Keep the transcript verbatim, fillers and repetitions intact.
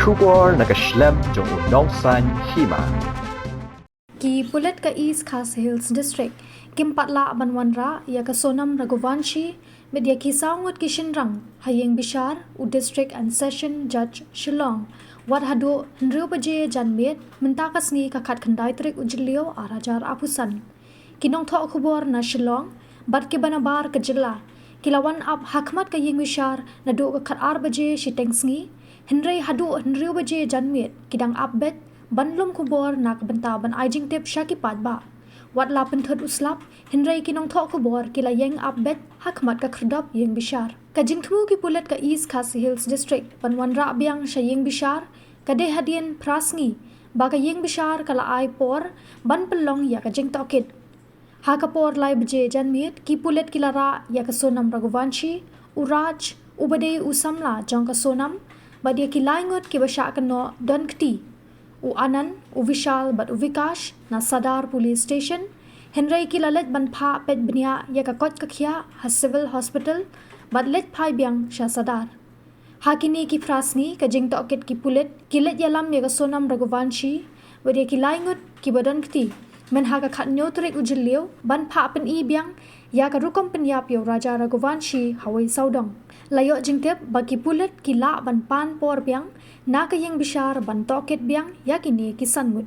Khubor na ka shlem jong u nongsan hima. Ki pulit ka East Khasi Hills District kim pat lah ban wanrah ïa ka Sonam Raghuvanshi bad ïa ki saw ngut ki shynrang ha ïing bishar u District and Session Judge Shillong wat haduh hynriew baje janmiet mynta ka sngi ka khatkhyndai tarik u Jylliew ar hajar arphew san. Ki nongthoh khubor na Shillong bad kiba nabar ka jylla ki la wan ap ha khmat ka ïing bishar naduh ka khatar baje shiteng sngi, hynrei haduh hynriew baje janmiet ki dang ap beit ban lum khubor na ka bynta ban ai jingtip sha ki paidbah. Wat la pynthut u slap, hynrei ki nongthoh khubor ki la ïeng ap beit ha khmat ka khyrdop ïing bishar. Ka jingthmu ki pulit ka East Khasi Hills District ban wanrah biang sha ïing bishar ka dei hadien phra sngi ba ka ïing bishar ka la ai por ban pynlong ïa ka jingtohkit. Ha ka por lai baje janmiet ki pulit ki la rah ïa ka Sonam Raghuvanshi, u Raj uba dei u samla jong ka Sonam, bad ïa ki lai ngut kiba shah kynnoh don kti, u Anand, u Vishal bad u Vikash na Sadar Police Station, hynrei ki la leit ban phah peit bniah ïa ka koit ka khiah ha Civil Hospital bad leit phai biang sha Sadar. Ha kine ki phra sngi ka jingtohkit ki pulit ki leit ïalam ïa ka Sonam Raghuvanshi bad ïa ki lai ngut kiba don kti mynha ka khathynñiew tarik u Jylliew ban phah pyni biang ïa ka rukom pynïap ïa u Raja Raghuvanshi ha wei sawdong. La ïoh jingtip ba ki pulit ki lah ban pan por biang na ka ïing bishar ban tohkit biang ïa kine ki san ngut.